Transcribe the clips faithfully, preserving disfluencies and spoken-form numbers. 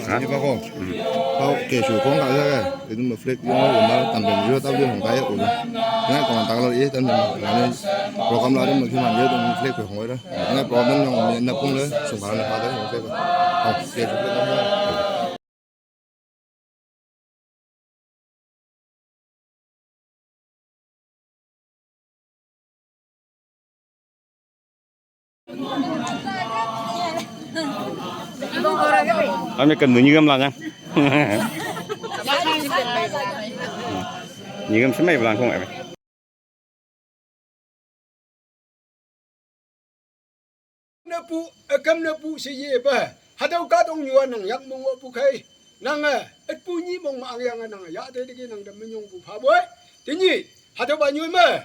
Ni ba ko. Hau ke shu kong ka ya ke. Itu ma flag yung ma tam ben yo ta bi hong ka ya ko. Ngai ko ta lo ye tan ma. Ngai program la ma ki ma ye dong flag ko hong ra. Ngai program yung na pung le sung ba na pa da hong ke. Hau ke shu. Kami kan nunyi gam lanyang. Nyi gam semai belangkong ai. Na pu, eh, kam na pu si ye ba. Hadau ka dong yua nang yak mong wo pu kai. Nang, eh, et pu nyi mong ma ang yang nang ya de de nang da menyong pu pha boi. Ti nyi, hadau ba nyui ma.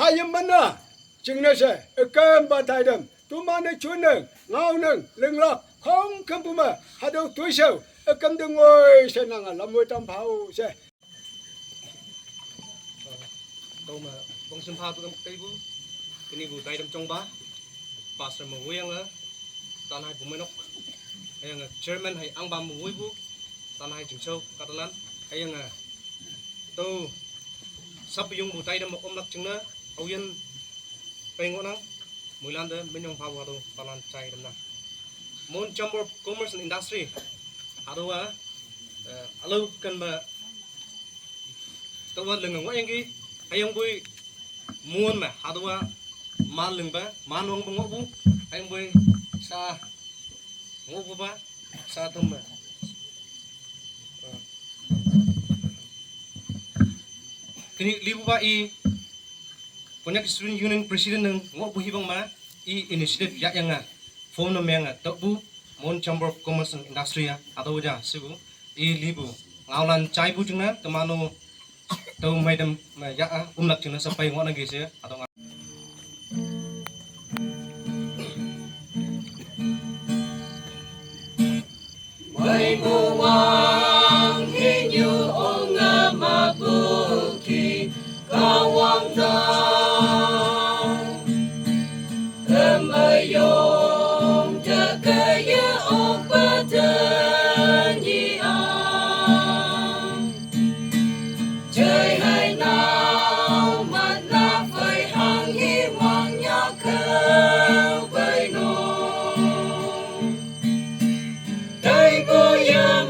Ha yem mana. Jing na se, eh, kam ba tai dam. Tu ma na chun nang, ngau nang, leng lak, kong kam pu ma. Hadau tui sau, eh, kam de ngoi se nang, lam woi tam phao se. Tau ma bong sim pha tu kam kai bu. Kini bu tai dam chong ba. Pastor ma wui yang a. Tan hai bu menok. Yang a chairman hai ang ba ma wui bu. Tan hai jing chau katalan. Yang a. Tau sap yung bu tai dam om lak jing na. Au yan pai ngo nang. Muilan de menyong pha bu hadu talan chai dam na. Mon Chamber of Commerce and Industry. Hadu a. Eh, alau kan ba Tawa leng ngwa yang ki, ayang bui muon ma, hadawa man leng ba, man wang ba ngwa bu, ayang bui sa ngwa bu ba, sa tum ba. Kini li bu ba i, Konyak Student Union President nang ngwa bu hibang ma, i initiative ya yang a, form na meng a, tak bu, Mon Chamber of Commerce and Industry a, hadawa ja, sigu, i li bu, ngau lan chai bu jung na, temanu, Tau mai dam, mai ya, ah, um lak jing na sa pai ngwa na ge se, atau nga. Mai mu wang he nyu ong a ma bu ki ka wang da. Em ba yong da ka ya ong ba da ni a. Jai hai nau mat na fai hang hi wang nya khau bai no. Dai bu ya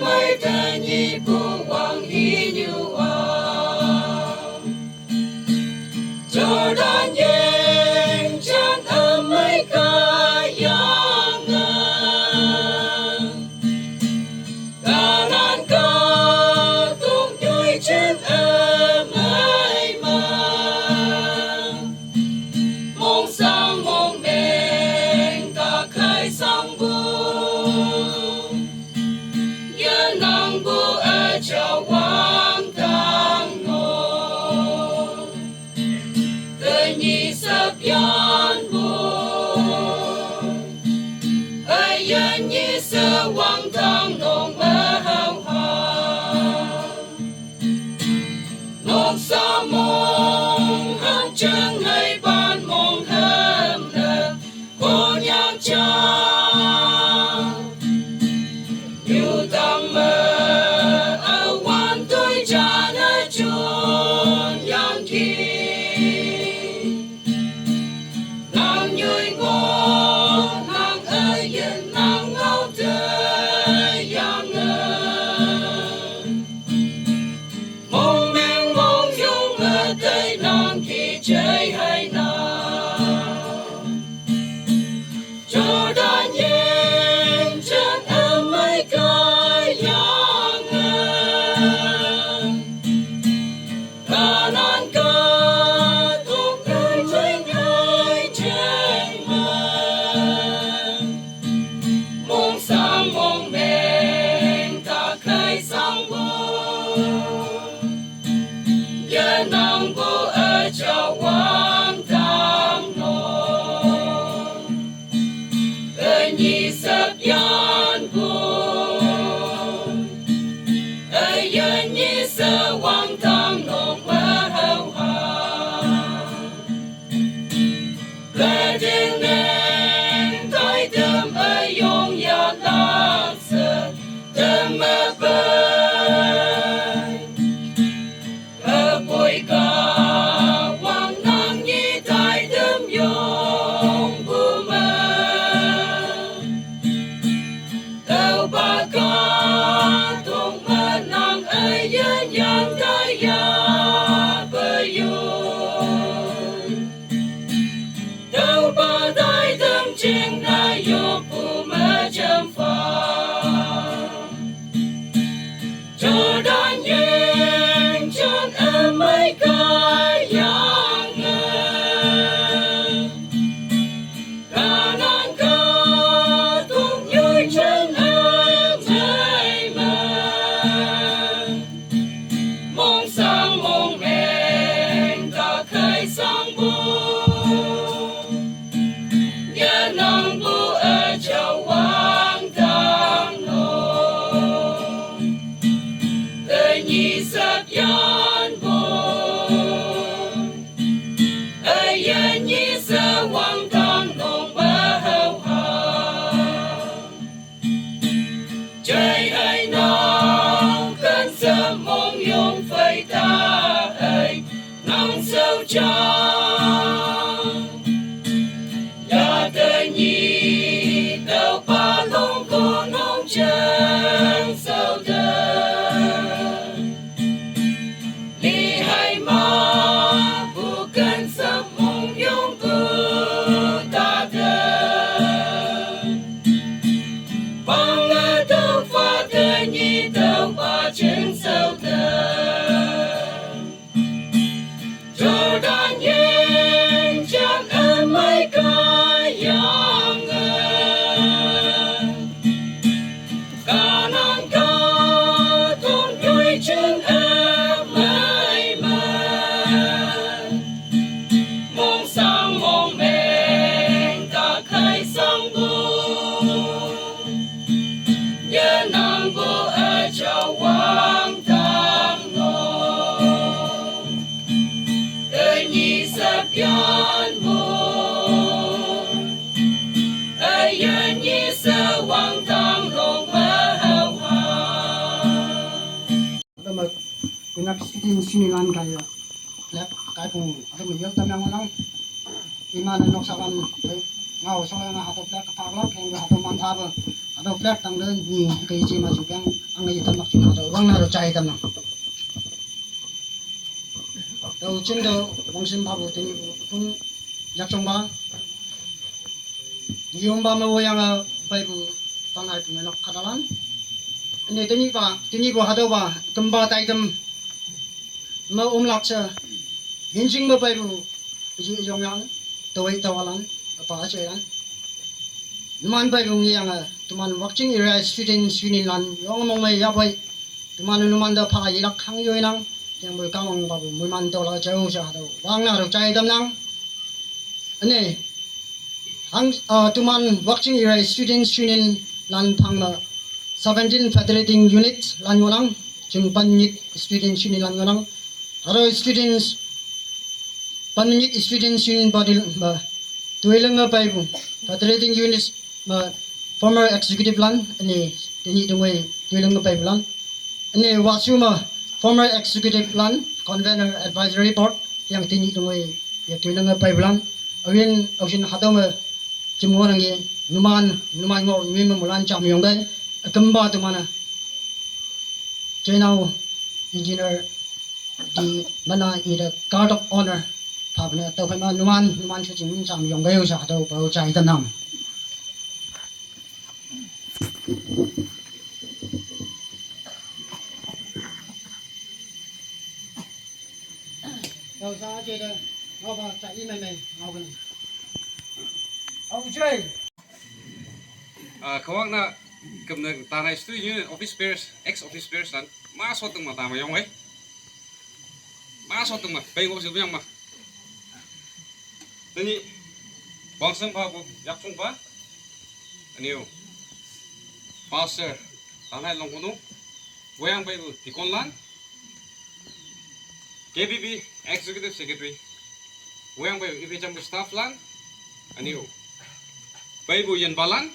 Paka tung menang ayen yang daya beyun. Dau ba dai dam jing na yo pu ma jam fa. Jordan yen jan amai ka yang e. Kanan ka tung yoi chen amai ma. Mong sang mong meng ka kai sang bu. Nyanang bu a jawang dang no. Te nyi sap yan bu. A yan nyi sa wang dang nong ba hau ha. Jai hai nang kan sa mong yong fai ta hai nang sao chang. Ya te nyi tau pa long ko nong chang sao da. Li hai ma bu kan sa mong yong ku ta da. Bang a dau fa te nyi dau ba chen sao da. Jordan yen jan amai ka yang e. Kanan ka tung yoi chen amai ma. Mong sang mong meng ka kai sang bu. Nyanang bu a jawang dang no. Te nyi sa pian bu. A yan nyi sa wang dang long ma hau ha. Dama kunak student sini lan kai yo. Lek kai pung ada ma yel tam yang lang. Iman nok sakan, eh, ngau so yang hatu plek kapak lok yang hatu man tha ba. Hatu plek tang de ni kai ji ma ju peng ang yi tam nak ju hatu wang na ro chai tam nang. Tau chin do wang sim ba bu te nyi bu pun yak chong ba. Yong ba ma wo yang a bai bu tang ai pung nok kadalan. Ni te nyi ba, te nyi bu hatu ba, tum ba tai tam. Ma um lak cha. Hin jing ma bai bu. Ji yong yang. Tawai tawalan. Apa a chai lan. Numan bai bu ngi yang a. Tuman Wakching Area Students Union lan. Yong mong mai ya bai. Tuman numan da pa yi lak hang yoi nang. Yang bu kang ong ba bu. Muiman taw la chau cha hatu. Wang na ro chai dam nang. Ane, hang, ah, tuman Wakching Area Students Union lan phang ma seventeen federating unit lan ngonang, jing Panmyit Students Union lan ngonang, haro students, Panmyit Students Union body ma, tuilang ma pai bu, federating unit ma, former executive lan, ane, te nyi dungwai, tuilang ma pai bu lan, ane, wasu ma, former executive lan, convener advisory board, yang te nyi dungwai, ya tuilang ma pai bu lan, awin, awin hatu ma, jim ngonang ye, numan, numan ngo, numan ma mulan jam yong dai, akamba tumana. Chai nau, engineer, di mana i da guard of honor. Pha bana tau phai ma numan, numan chu jing jam yong dai u cha hatu ba u chai ta nang. Tau sa che da, ngau ba cha i mai mai, ngau ba. Au che. Ah, kawak na, kam na tanai student union office bearers, ex office bearers lan, ma so tung ma ta ma yong ai. Ma so tung ma, bai ngo si yang ma. Te nyi, bang sem pa bu, yak chung pa. Aniu. Pastor, tanai long kunu. Wayang bai bu, deacon lan. K B B Executive Secretary. Wayang bai bu, ipe jam bu staff lan. Aniu. Bai bu yen balan.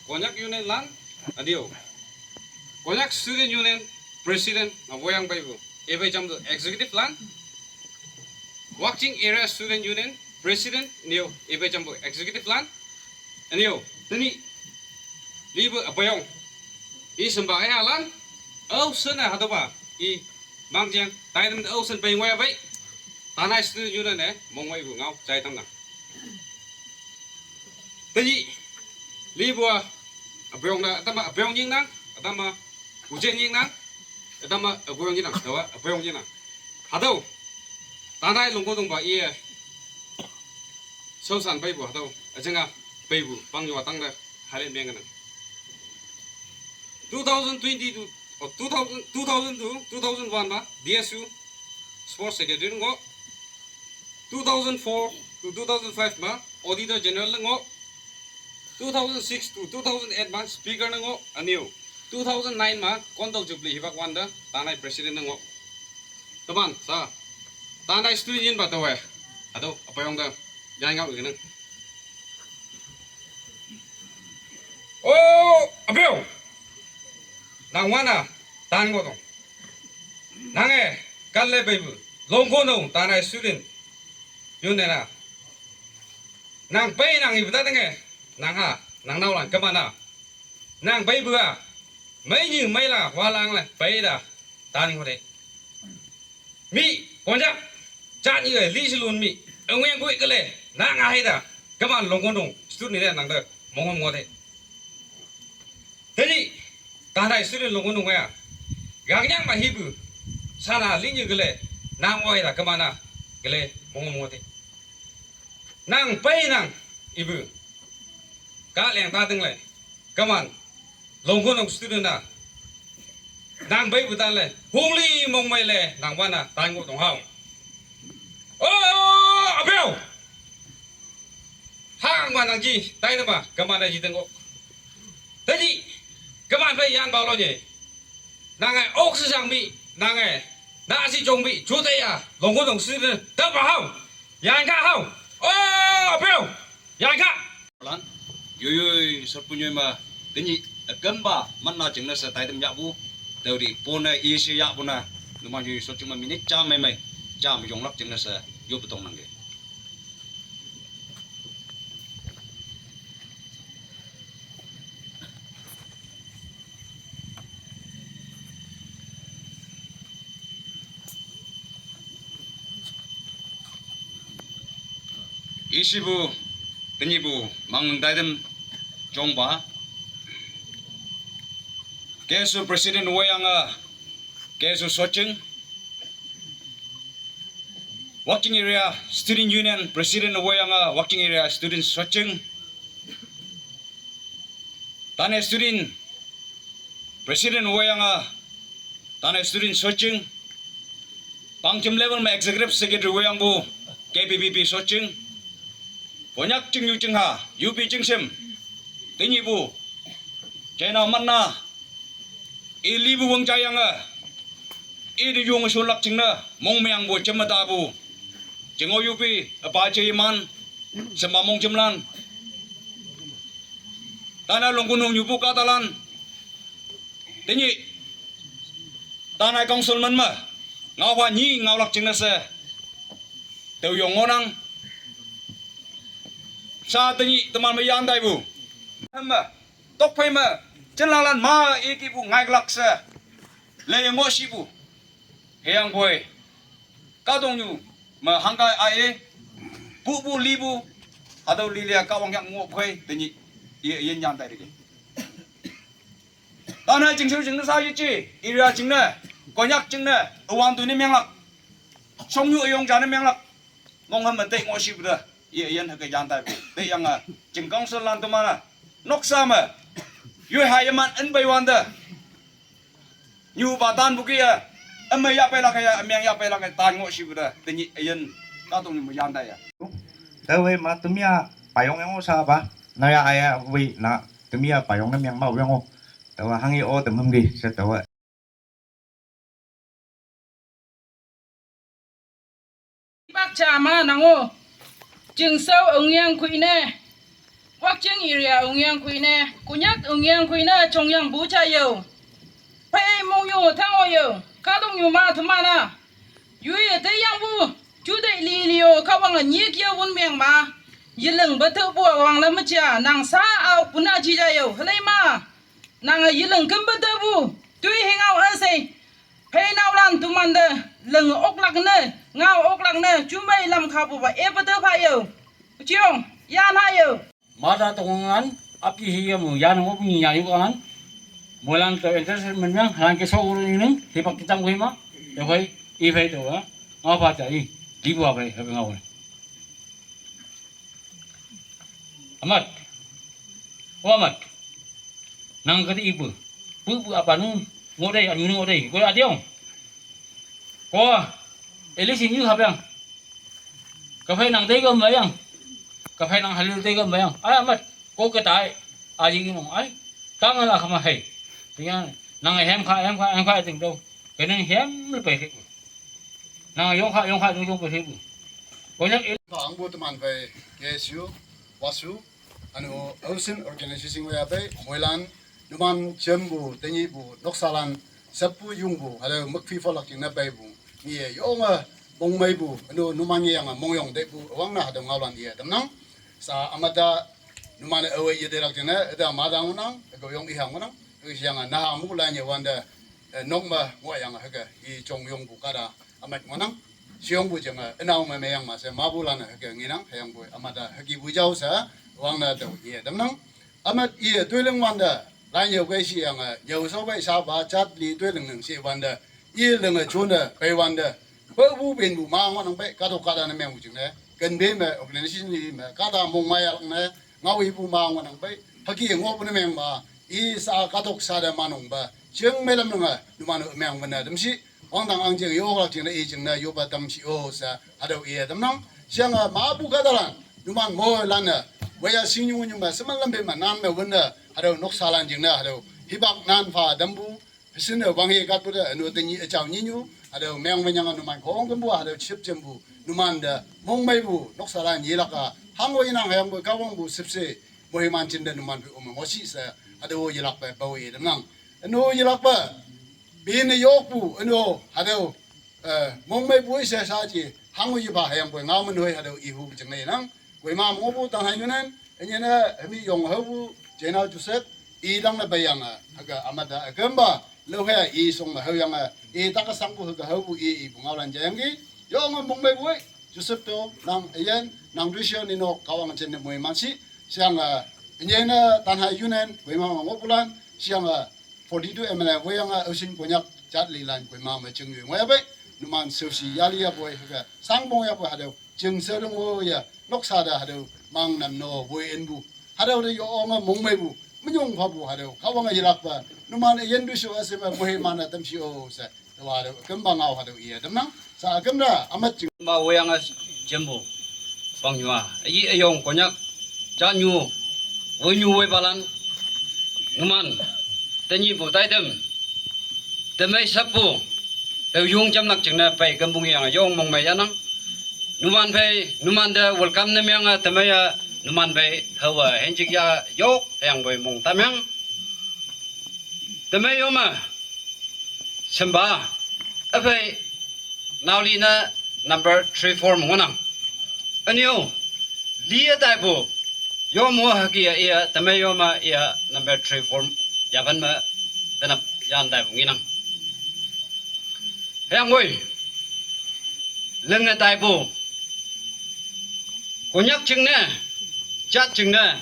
Konyak Union lan, adio. Konyak Student Union President, na woyang bai bu. Ebe jam do Executive lan. Wakching Area Student Union President, nio. Ebe jam bu Executive lan. Nio, tani. Libu abayong. I semba e alan, au sen a hatüopa, i mangjang, taidem au sen pei ngoi a pei. Tanai student union e, mongmeipu ngao, jai tamnang. Tenyih, lipu a, üpong ne, ütam-a üpong nyingnang, ütam-a üjin nyingnang, ütam-a üpong nyingnang, taowa üpong nyingnang. Hatüo, Tanai Longkondongpa iye, shaoshan peipu hatüo, üjinga peipu, pangyo tangte, hale mengnang. Two thousand twenty to, oh, two thousand, two thousand to two thousand one ma D S U Sports Secretary ngoh. Two thousand four to two thousand five ma Auditor General ne ngoh. Two thousand six to two thousand eight ma Speaker ne ngoh, ünyu. Two thousand nine ma Kondok Jubilee hipak wante, Tanai President ne ngoh. Teman, sa. Tanai student yinpa taowe. Hatüo, üpong te. Jai ngao inang. Oh, üpong. Nang wana, tan ngohtong. Nange, katle peipu. Longkondong, Tanai student. Yun nena. Nang pei nang ipu ta tenge. Nang ha, nang naolan kemana. Nang peipu a. Mei nyi mei la, walang le, pei da. Tan ngohte. Mi, Konyak, jat nyi le, li shilun mi, üngyang kui kele, nang ahei da, keman Longkondong, student ni le nang de, mongom ngote. Tenyih, Tanai student Longkondong ya, gangnyang ma hipu, sana li nyi kele, nang ahei da, keman a, kele, mongom ngote. Nang pei nang ipu. Ka leng ta ting le. Keman. Longkondong student a. Nang peipu tan le. Hungli mongmei le. Nang wana tan ngohtong hao. Oh, üpong. Hang ma nang ji. Tai ne ma. Keman a ji teng ok. Teji. Keman pei yan bao lo nye. Nange ok sejang mi. Nange. Na si jong mi. Jute ya. Longkondong student. Tapa hao. Yan ka hao. Oh, üpong. Yan ka. Lan. Yoi, yoi, sot pu nyoi ma. Tenyih, eh, kemba, mana jingne she taidem yahpu. Tüo di, pone, isi yahpu na. Numan yoi, sot jing ma minute jam mei mei. Jam yonglak jingne she, yopu tong nangke. Ishipu, tenyihpu, mang taidem jongpa. K S U President woiyange, K S U Soching. Wakching Area Student Union President woiyange, Wakching Area Student Soching. Tane student President woiyange, tane student Soching. Pangjem level me Executive Secretary woiyangpu K B B B Soching. Konyak chingnyu chingha, U P chingshim. Tenyihpu. China manna. I lipu wang jayange. I te yong shonlak jingne, mongmeangpu jemme tapu. Jingo U P, üpa je iman, sema mongjemlan. Tana Longkondong nyupu kahtalan. Tenyih, Tanai Council man me, ngaowa nyi ngaolak jingne she. Tüo yong ngohnang. Sha tenyih teman me yan taipu. Hemme, tokphei me, jinlanglan ma ikipu ngailak she. Le ngoh shipu. Hüyangpoi. Kahtoknyu me hangkai a-e, pupu lipu, hatüo lilia Kahwang yak ngoh phei, tenyih, ye, yin yan tai dege. Tana jingshao jingne sa yeje, area jingne, Konyak jingne, üwan tu ne menglak. Shongnyu üyong ja ne menglak. Monghem me tei ngoh shipu te, ye, yin hüke yan tai pu. Tei yange, jing council lan teman-a. Noksa me, yoi ha yeman en pei wante. Nyu pa tan puki ya, eme ya pei lak ya, eme ya pei lak ya, tan ngoh shipu te, tenyih üyin, kahtoknyu me yan tai ya. Taowe ma temia payong yang o sa pa, na ya aya wei na, temia payong ne miang ma yang o. Taowa hanghe o temem ge, she taowa. Pak ja ma nang o. Jingshao üngyang kuine. Wakching area üngyang kuine. Konyak üngyang kuine chongyangpu ja yo. Pei mongyo tang o yo. Kahtoknyu ma teman-a. Yoi te yangpu. Ju te li li o Kahwange nyik ye wün meng ma. Yeling pe tüopu wang la me ja. Nang sa a okpu na ji ja yo. Helei ma. Nang a yiling kempe tebu, tui hingau esei. Hei naolan tumande, leng oklak ne, ngau oklak ne, chumei lam kabu ba, epe te pa yo. Chiong, ya na yo. Mata tongan, api hiya mu, yan ngo puni ya yukangan. Moilan to entertainment yang, halan ke so uru inung, hipak kitang kuhima, yahoi, ifai to, ha? Ngau pa ta, i, libu apai, hape ngau. Amat. O amat. Nang kati ibu. Pu pu apa nu, ngodai, anu ngodai, ko adiong. Ko, elisi nyu hapyang. Kaphai nang tei ko mayang. Kaphai nang halil tei ko mayang. Ai amat. Ko ketai. Aji nong ai. Tang la kama hai. Tingnan. Nang hem kha, hem kha, hem kha ting to. Keneng hem le pai ke. Nang yong kha, yong kha, yong yong pai ke. Ko nyak il. Ang bu teman pai. K S U, wasu. Anu, Ocean Organization wa ya pai. Moilan. Numan chembu, tenyibu, noksalan, seppu yungbu, halo mekfi folak jing na baibu. Ni ye yonga mongmeibu, anu numan ye yanga mongyong debu, wang na hado ngaulan ye damnang. Sa amada numan ewe ye delak jing na, eda mada ngunang, ego yong iha ngunang, ego yanga naha mulan ye wanda, eh, nokma ngwa yanga hege, i chong yongbu kada, amat ngunang. Siong bu janga, enau me meyang ma se, mabulan hege nginang, heyang bu, amada hegi bu jau sa, wang na dau ye damnang. Amat iye tuiling wanda, lai nyau kai shi yang, eh, nyau sau bai sa ba chat li tuiling nang shi wanda, iye ling, eh, chun, eh, pai wanda, ba bu bin bu ma ngwa nang pai, kato kada na meng bu jing ne, kan be me, organization li me, kada mong ma ya ne, ngau i bu ma ngwa nang pai, haki ngwa bu na meng ma, i sa katok sa da ma nong ba, jing me lam nang, eh, nu ma nu meng wanda, dam shi, wang dang ang jing yo lak jing na i jing na yo ba dam shi o sa, hadau iye dam nang, siang, eh, ma bu kada lan, numan mo lan, eh, waya sing nyung nyung ma, seman lam be ma, nan me wun, eh, hadau noksa lan jing na, hadau hibak nan fa dam bu, sin, eh, wang ye kat bu da, anu tenyi, eh, chau nyi nyu, hadau meng me nyang numan kong kem bu, hadau chip jem bu, numan da, mong mai bu, noksa lan ye lak a, hang wo inang hayang bu, kawang bu, sip se, mo himan chin da numan bu, um, ngo si sa, hadau ye lak ba, bau ye dam nang. Anu ye lak ba, bin yok bu, anu, hadau, eh, mong mai bu isa sa ji, hang wi ba hayang boi ngau men hoi hadau i hu jeng nei nang. Boi ma mo bu tang hai nunen, enye na hemi yong hau bu, jena Joseph, i dang na bayang a, haga amada agamba, lo he i song ma hau yang a, i taka sang bu haga hau bu i, i bu ngau lan jayang gi, yong mong mai bu, Joseph to, nang ayen, nang Christian ino, kawang chen ne moi man si, siang a, enye na tan hai yunen, boi ma mo bu lan, siang a, forty-two M L A, wei yang a, Ocean Konyak, jat li lan, koi ma ma cheng yue, ngoi abe, numan seo si, yali ya boi, haka, sang bong ya boi, hadau, cheng se dong wo ya, nok sa da, hadau, mang nan no, boi en bu, hadau de yo ong a, mong mai bu, menyong pha bu, hadau, kawang a yilak ba, numan a yen du sio a se ma, boi mana tam si o, sa, tawa hadau, kembang au, hadau, iya, dam nang, sa, kem da, amat cheng. Ma wei yang a, jem bu. Pang yua, ayi ayong Konyak, cha nyu, woi nyu woi balan, numan, tenyi bu tai dem, temai sap bu, teu yung jam nak jeng na pai kembung yang ayong mong mai yanang, numan pai, numan de welcome nem yang, eh, temai ya, numan pai, hawa, henjik ya, yok, yang boi mong tam yang, temai yoma, semba, apai, nauli na number three four mongonang. Anyo, lia daibu, yo mo haki ya iya, tame yo ma iya number three four, yaban ma, tanap yan daibu nginang. Yang woi, lenge daibu, Konyak ching ne, chat ching ne,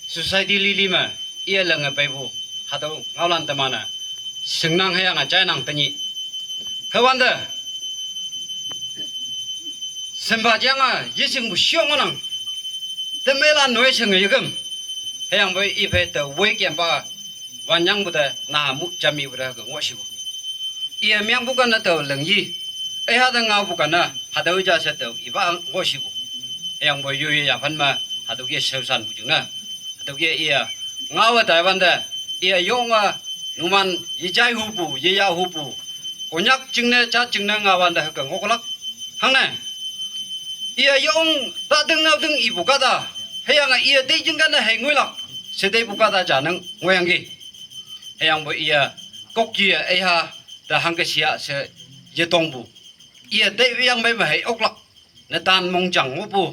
society lili ma, iya lenge paibu, hatau ngaulan temana, sengnang hayang a chai nang tenyi. Hewanda, semba jang a, yising bu siong nang, temela noi seng yegem, hayang boi ipe te wei kiam ba, wanyang bu te, na mu jami bu te, ngwa shi bu. Iya miang bu kana tau leng yi. Eh, hada ngau bu kana, hada uja se tau, iba ngo shi bu. Yang bo yu ya pan ma, hada ye seu san bu jung na. Hada ye iya, ngau wa Taiwan da, iya yong a, numan, yi jai hu bu, yi ya hu bu. Konyak ching ne, cha ching ne ngau wan da haka ngo kolak. Hang ne. Iya yong, ta deng ngau deng ibu kata. Heyang a iya dei jing kana hei ngui lak. Se dei bu kata ja nang ngui yang gi. Heyang bo iya, kok iya, eh ha, ta hang ke sia se ye tong bu. Iya te yang bai bai ok lak. Na tan mong jang ngo bu.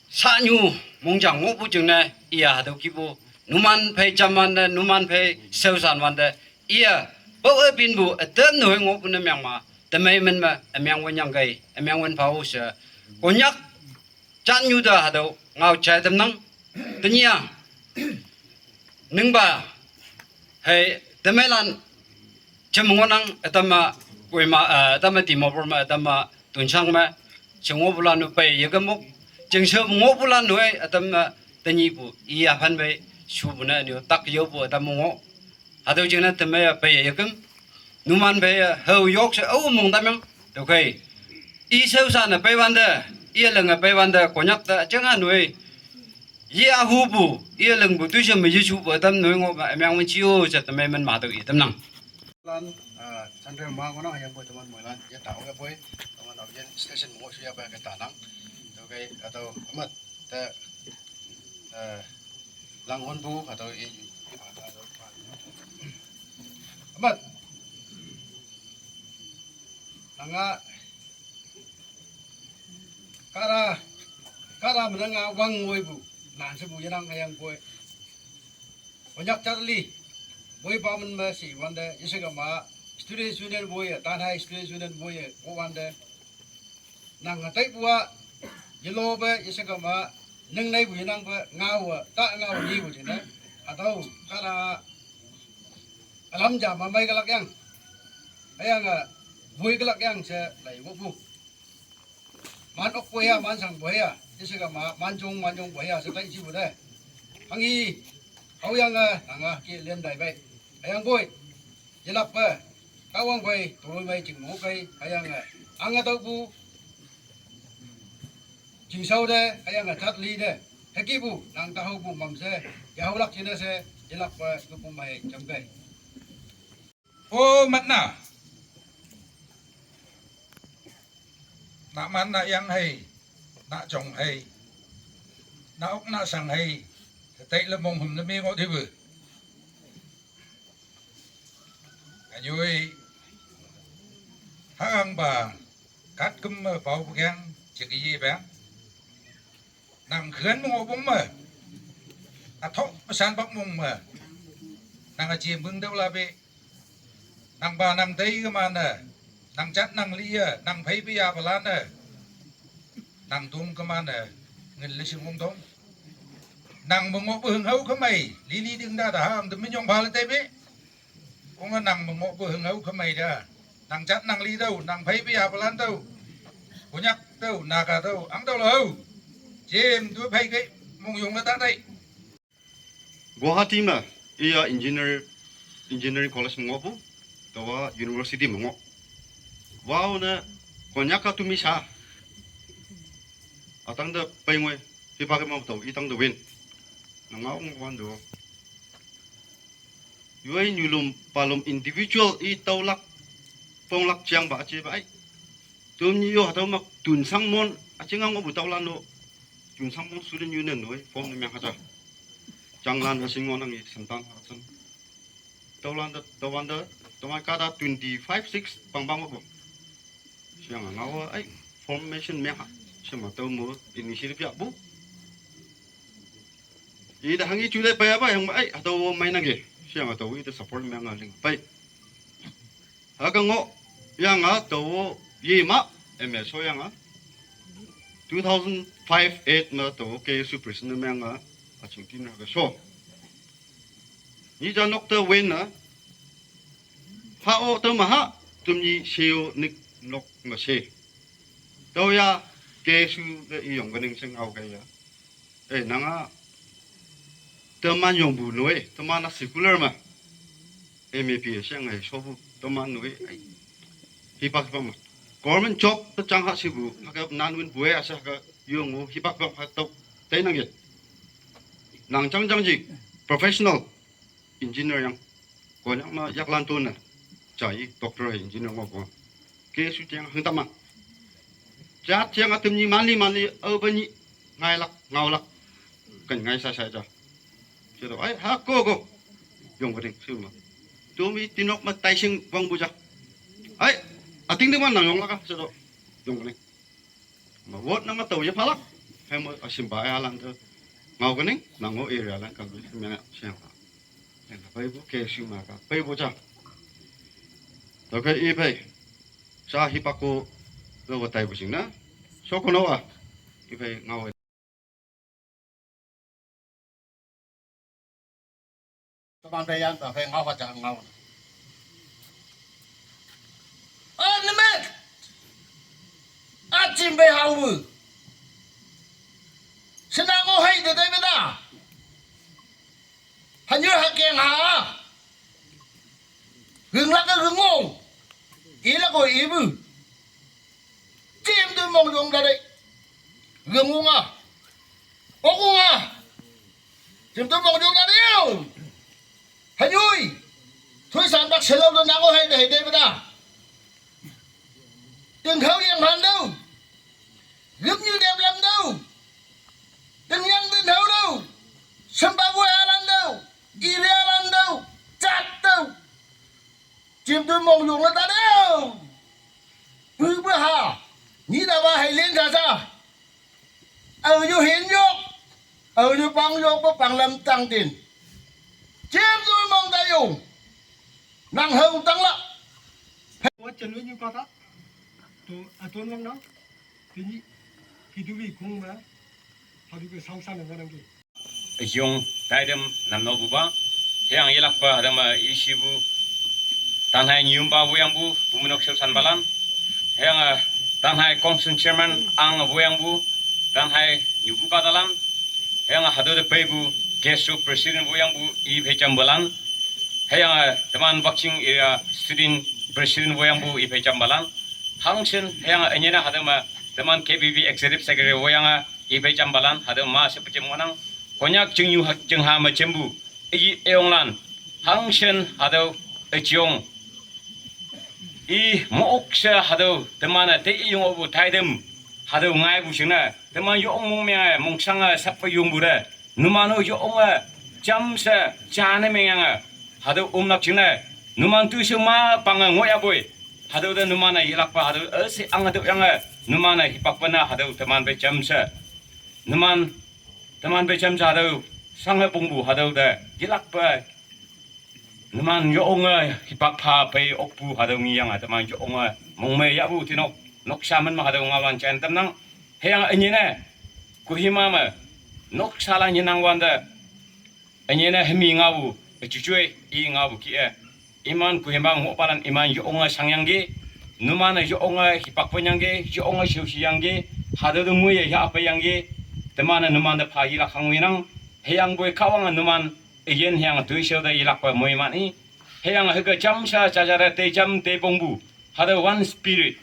Sa nyu mong jang ngo bu jeng na iya hado ki bu. Numan phei jam wante, numan phei shaoshan wante, iya, pao-e pinpu ütam nehoi ngohpu ne meng ma, temei men me, ümeng wün yangkei, ümeng wün pha-o she. Konyak, jatnyu te hatüo, ngao jai tamnang, tenyih-a. Ningpa, hei, temeilan, jem ngohnang, ütam-a, Kohima, eh, ütam-a Dimapur me, ütam-a Tuensang me, jing ngohpulan-o pei yekümok, jing she ngohpulan-o-e, ütam-a, tenyihpu, iya phan pei, shupu ne, nyu tak yopu, ütam ngoh. Hatüo jingne temei-a pei yeküm. Numan phei-e, hao yok she, ao mong tamyang, tüokhei. I shaoshan-e pei wante, iye linge pei wante, Konyak te, jeng-a noi. Ye-a hupu, iye lingpu, toishe me yeshupu, ütam noi ngoh me, ümeng wün ji-o, she temei men ma tüo i tamnang. Lan, ah, Chandra ma ngohnang, hüyangpoi teman moilan, ye tao yahpoi, teman aoyin station mo shu yahpoi ke tanang. Tüokhei, hatüo, ümat, te, eh, Langhonpu, hatüo i, i, i, ümat. Nanga, kahta, kahta me nanga wang woipu, nan shepu yenang hüyangpoi. Konyak jat li, woipa men me she wante, yeshekema, Students' Union woiye, Tanhai Students' Union woiye, wo wante. Nang taipu-a, yelope, yeshekema, ning neipu yenangpe, ngaowe, ta ngaowe nyipu jingne. Hatüo, kahta, ülam ja mamei kelak yang. Hüyange, woi kelak yang she, lai wopu. Man okpu ya, man shangpu ya, yeshekema, man jong, man jongpu ya, she tai jipu te. Hanghi, haoyange, nanga ke lin tai pei. Hüyangpoi, yelakpe, Kahwang phei, toloi mei jing mokei, hüyange, ange tüopu, jingshao te, hüyange jat li te, hükihpu, nang tahaopu mamshe, yahaolak jingne she, yelakpe, nupu mei jamkei. O matna. Na man na yang hei, na jong hei, na ok na shang hei, tai le monghüm ne me ngoh tipu. Ünyoi, hangpa, katküm me pao pekeng, jeki ye peng. Nang khen me ngohpong me. Ütok pesan pak mong me. Nang üjem bing tüo lape. Nangpa nang tei kemane. Nang jat nang li-e, nang phei pe yapalan-e. Nang tong kemane. Ngin le shing wong tong. Nang me ngohpu hünghao kemei. Lili ting ta ta ham te minyong pha le tei pe. Onge nang me ngohpu hünghao kemei ta. Nang jat nang li tüo, nang phei pe yapalan tüo. Konyak tüo, Naga tüo, ang tüo lao. Jem tu phei kei, mongyong le ta tai. Guwahati me, iya engineer, engineering college me ngohpu, taowa university me ngoh. Wao ne, Konyak-a tumi sha. Ütangte pei ngoi, hipak me tao, itangte win. Nang ngao ngohwante. Yoi nyulom palom individual i taolak, ponglak jangpa üjepa ai. Tümnyi yo hatüo mak Tuensang Mon, üjing ang ngohpu taolan-o. Tuensang Mon Student Union noi, form ne meng haja. Janglan üjing ngohnang i semtan hajang. Taolan te, taolan te, teman kahta twenty-five six pangpang ngohpu. Sheyange ngao-a, ai, formation meng ha. Shema tüo mo initiative yahpu. Ite hanghi ju te pei apa yang, ai, hatüo mei nangke. Sheyange tüo ite support meng a ling pei. Hüke ngoh, yange tüo yema, M S O yange. Two thousand five eight me tüo K S U president meng a, üjing tin hüke sho. Nyi ja nok te win a, ha-o tüo me ha, tümnyi she-o nik nok me she. Tüoya, K S U te iyong kening shing ao kei ya. Eh, nanga, teman yongpu noi, teman-a secular me. M A P sheyange shopu, teman noi, ai. Hipak hipak me. Government job te jang ha shepu, hüke nan winpu e, ashe hüke yong-o, hipak hipak me tüo, tei nang ye. Nang jang jang ji, professional. Engineer yang. Konyak me yaklan tone. Jai doctor engineer ngohpu. K S U jeng hüngtamang. Jat jeng a tümnyi manli manli, aope nyi, ngailak, ngaolak. Ken ngai sai sai ja. Sheto, ai, ha, go, go. Yong kening, shu ma. Tumi tinok me taishing wangpu ja. Ai, üting tingman nang yonglak a, sheto. Yong kening. Ma vote nang tao yephalak. Hei mo, üshimpa yalan te. Ngau kening, nang o area lang kami mena siapa. Yang apa ibu ke sima ka, apa ibu cah. Toke ipe, sa hipak ko lo watai bu sing na. So kono a, ipe ngau. Teman pe yan, pe ngau ka cah ngau. An met. Acim pe hau. Senang o hai de dai beda. Hanyur hakeng ha. Hưng lak ke hưng ngô. I lak ko i bu. Chim tu mong jong da dei. Hưng ngô nga. Ôk ngô nga. Chim tu mong jong da dei. Hanyui. Thui san bak selo tu nang o hai de hai de beda. Tưng khâu yang han đâu. Gấp như đẹp lắm đâu. Tưng yang tưng hâu đâu. Sâm ba vui alan đâu. Ire alan đâu. Chat đâu. Chim tu mong jong la ta deu. Pư pư ha. Ni da ba hai len sa sa. Au yu hin yok. Au yu pang yok ba pang lam tang tin. Chim tu mong ta yung. Nang hau tang la. Wa chen wi nyu ka ta. To a ton wang na. Ti ni. Ki du wi kung ma. Ha du ke sang san wa nang ki. Yung taidem namno buba, heyang yelakpa hadama ishibu, tanhai nyumba buyangbu, bumunok seusan balan, heyang, ah, tanhai council chairman ang buyangbu, tanhai nyubu katalan, heyang hado de peibu, kesu president buyangbu, i phecham balan, heyang, ah, teman Wakching area student president buyangbu, i phecham balan, hangsen, heyang, enyena hadama, teman K B B executive secretary buyang, ah, ipe chambalan, hado ma se pechem wanang. Konyak chingyu ha, chingha ma chembu. Iji eonglan. Hangsen hado echiong. I mook se hado temana te iyong obu taidem. Hado ngai bu chingna. Teman yong mong meng, mong sang, sap yung bu de. Numano yong, cham se, chane meng yang. Hado umnak chingna. Numan tu se ma pang ngoya boy. Hado de numana yelakpa hado, eh, si ang hado yang, numana hipakpana hado teman pe cham se. Numan, teman pe cham sa hado, sang pung bu hado de, gilak pe. Numan yong, eh, hipak pha pe ok bu hado ngi yang, eh, teman yong, eh, mong me ya bu tinok, nok samen ma hado ngawan chan tam nang. Heyang enyi ne, kuhima me, nok salang nyenang wan de. Enyi ne hemi ngau, eh, chuchue, i ngau ki, eh. Iman kuhima ngopalan iman yong, eh, sang yang ge. Numan yong, eh, hipak pen yang ge, yong, eh, sheu shi yang ge. Hado de ngui, eh, ya pe yang ge. Teman, eh, numan de pha yilak hang winang. Heyang boi kawang, eh, numan, eh, yen heyang tui sheu de yilak pa moi man i. Heyang hege cham sa chajar te cham te bong bu. Hado one spirit.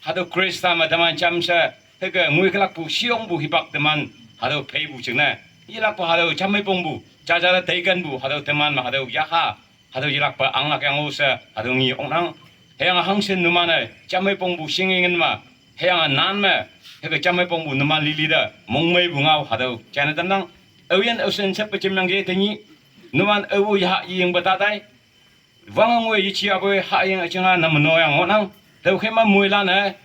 Hado Krista ma teman cham sa. Hege ngui kelak bu siong bu hipak teman. Hado pei bu cheng na. Yilak pa hado cham me bong bu. Chajar te gan bu. Hado teman ma hado yaha. Hado yilak pa ang lak yang usa. Hado ngi ong nang. Heyang hangsen numan, eh, cham me bong bu sing ingen ma. Heyang nan me. Hege cham me bong bu numan lili da. Mong me bu ngau hado. Chana tam nang. Awian awsen sep pechem yang ge tengi. Numan awu ya ying batatai. Wang ngwe yichi abwe ha ying achanga nam no yang ngonang. Teu khema mui lan, eh.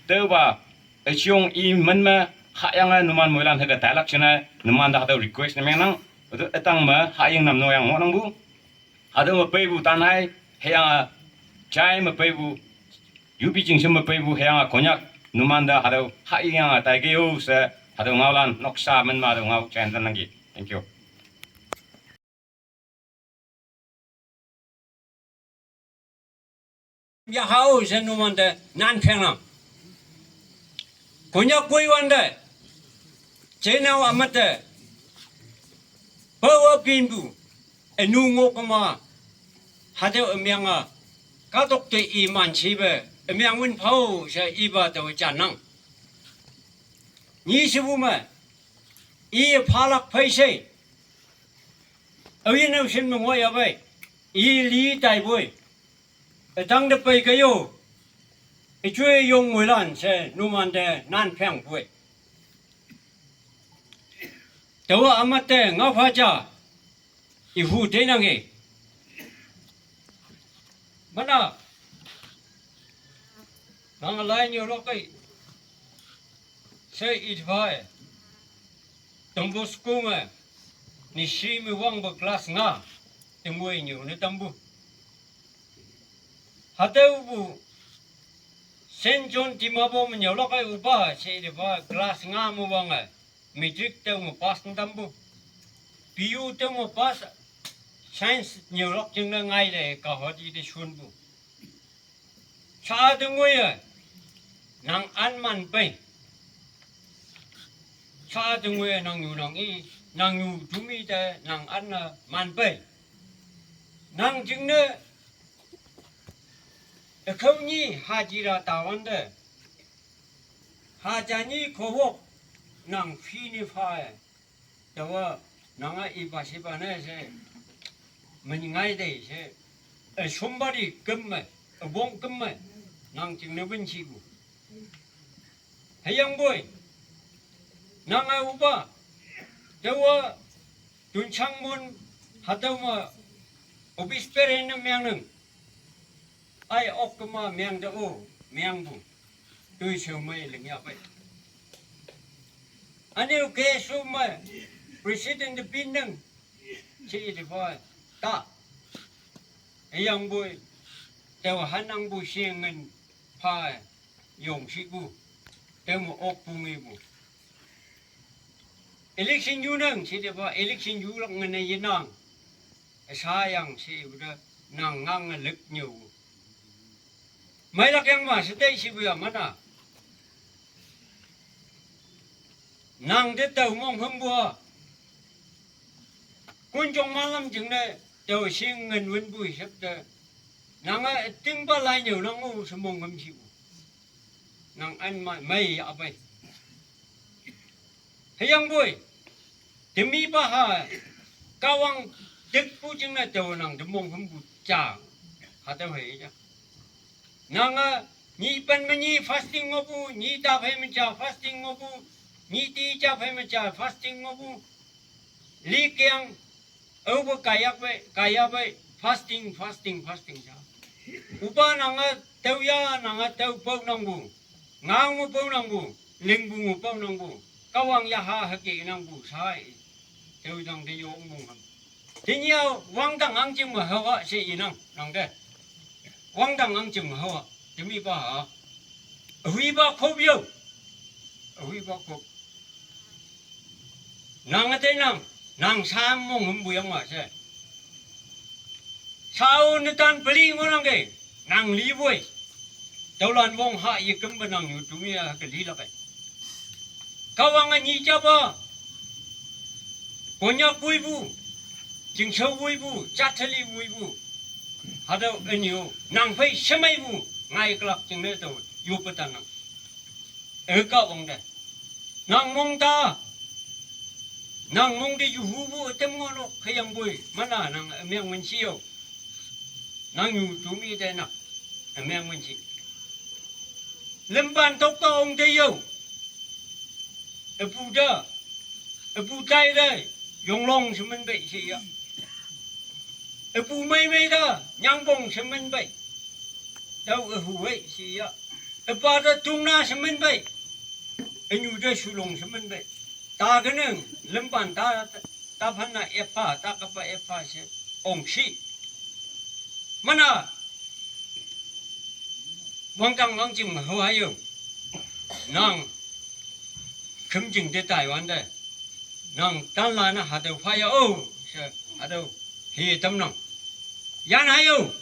Teu ba achiong i man ma ha yang, eh, numan mui lan hega talak chena numan da hado request ne mengnang. Hado etang ma ha ying nam no yang ngonang bu. Hado ma pei bu tanhai, heyang, eh, chai ma pei bu. Yupi ching sim ma pei bu heyang, eh, Konyak numan da hado ha ying yang, eh, tai ge yo se hado ngau lan noksa man ma hado ngau chan tan nang gi. Thank you. Ya hao se numan te nan pheng nang. Konyak kui wan te. Chenao amat te. Pawa pin bu. Enu ngo kama. Hate emiang a. Katok te iman chibe. Emiang win pao se iba te chan nang. Ni sibu me. I phalak phai se. Awi nau sin me ngoi abai. I li tai boi. Etang de pai kayo. Echue yong ngoi lan se numan de nan pheng boi. Tawa amat te ngau pha cha. I hu te nang e. Mana. Nang lai nyo lo kai. Se i pha e. Don Bosco me, nishri me wangpu class nga, tengoi nyüo ne tampu. Hatüopu Saint John Dimapur me nyüolak-e üpa she tepa class nga me wange, matric tüo me pass ne tampu. P U tüo me pass, science nyüolak jingne ngaile kahwati te shonpu. Sha te ngoiye, nang an man pei. Sha te ngoiye nang nyu nang i, nang nyu tumi te nang an-e man pei. Nang jingne, ükhao nyi hajira tawante, haja nyi kohok, nang fee ne pha-e. Taowa, nang-a ipa shipa ne she, me ngai dei she, e, somebody küm me, üwong küm me, nang jingne wün shipu. Hüyangpoi, nang-a üpa, taowa, Tunchangmun, hatüo me, office bearer ne mengnang. Ai, ok kema mengte-o, mengpu. Toishao mei lingyah pei. Ünyu K S U me, president te pinnang. She ite pha, ta. Hüyangpoi, tao hanangpu shingen pha, yongshipu. Tüome okpu ngepu. Election yunang, she tepa, election yulak ngene yenang. Sayang she ipu te, nang ngange lük nyüo. Meilak yang ma, she tei shipu ya mana. Nang te tao monghümpu-a. Konjong malam jingne, tao shingen wünpu hishap te. Nange ütingpa lai nyüo nang-o she monghüm shipu. Nang an ma, mei yahpei. Hüyangpoi, temipa ha, Kahwang tekpu jingne tao nang te monghümpu ja, hatüo hei ja. Nange, nyi pen me nyi fasting ngohpu, nyi ta phei me ja fasting ngohpu, nyi ti ja phei me ja fasting ngohpu, likeng, aope kaiyak pei, kaiya pei, fasting, fasting, fasting ja. Üpa nange, tüo ya nange, tüo pao nangpu, ngao ngu pao nangpu, lingpu ngu pao nangpu, Kahwang yaha hüke nangpu sai. Tüo tang te yong monghüm. Tenyih-a wangdang angjing me haowa she inang, nang te. Wangdang angjing me haowa, temipa ha. Ühuipa khop yo. Ühuipa khop. Nang üte nang, nang sha monghümpu yang ma she. Shao netan peli ngohnangke, nang lipoi. Tüolan wong ha yekümpe nang yu tumi-a ke lilak-e. Kahwange nyi japa, Konyak woipu, Chingshao woipu, Jatheli woipu. Hatüo ünyu, nang phei shemeipu, ngai külak jingne tao, yoppe tanang. E Kahwang te. Nang mong ta. Nang mong te yuhupu ütam ngohnok hüyangpoi. Mana nang ümeng wün shi yo. Nang yu tumi te nang ümeng wün shi. Limpan tokta ong te yo. Üpu te. Üpu tai te. Yonglong shemen pei she ya. Üpu meimei te. Nyangpong shemen pei. Tüo ühu wei she ya. Üpa te tungna shemen pei. Ünyu te shulong shemen pei. Ta kenang, limpan ta, ta phanna epha, ta kapa epha she, ong shi. Mana, wangdang wangjing me hao hayo. Nang, khümjing te Taiwan te. Nang, tanla ne hatüo pha ya-o, she, hatüo, hi tamnang. Yan hayo.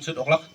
tut oklak.